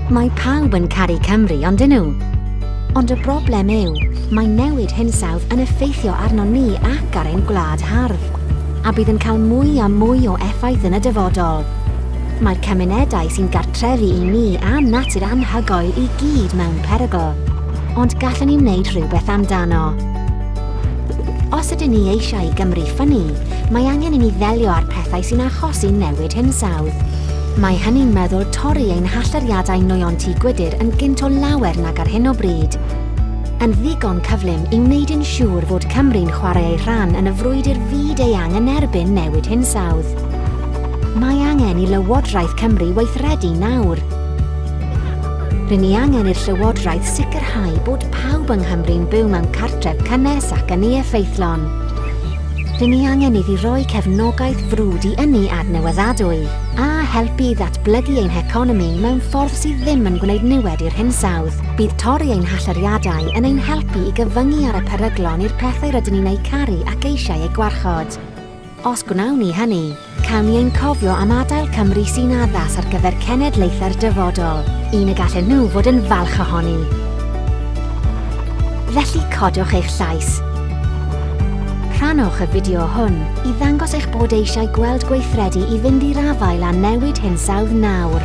Mae pawb yn caru Cymru, ond dyn nhw? Ond y broblem yw, mae newid hinsawdd yn effeithio arnon ni ac ar ein gwlad hardd, a bydd yn cael mwy a mwy o effaith yn y dyfodol. Mae'r cymunedau sy'n gartrefi i ni a natur anhygoel i gyd mewn perygl. Ond gallwn ni wneud rhywbeth amdano. Os ydyn ni eisiau i Gymru ffynnu, mae angen i ni ddelio â'r pethau sy'n achosi newid hinsawdd. Mae hynny'n meddwl torri ein hallyriadau nwyon tŷ gwydr yn gynt o lawer nag ar hyn o bryd. Yn ddigon cyflym i wneud yn siŵr fod Cymru'n chwarae ei rhan yn y frwydr fyd-eang yn erbyn newid hinsawdd. Mae angen i Lywodraeth Cymru weithredu nawr. Rŷn ni angen i'r Llywodraeth sicrhau bod pawb yng Nghymru'n byw mewn cartref cynnes ac ynni effeithlon. Rŷn ni angen iddi roi cefnogaeth frwd i ynni adnewyddadwy, a helpu i ddatblygu ein heconomi mewn ffordd sydd ddim yn gwneud niwed i'r hinsawdd. Bydd torri ein hallyriadau yn ein helpu i gyfyngu ar y peryglon i'r pethau rydyn ni'n eu caru ac eisiau eu gwarchod. Os gwnawn ni hynny, cawn ni ein cofio am adael Cymru sy'n addas ar gyfer cenedlaethau'r dyfodol, un y gallen nhw fod yn falch ohoni. Felly codwch eich llais. Rhannwch y fideo hwn i ddangos eich bod eisiau gweld gweithredu i fynd i'r afael â newid hinsawdd nawr.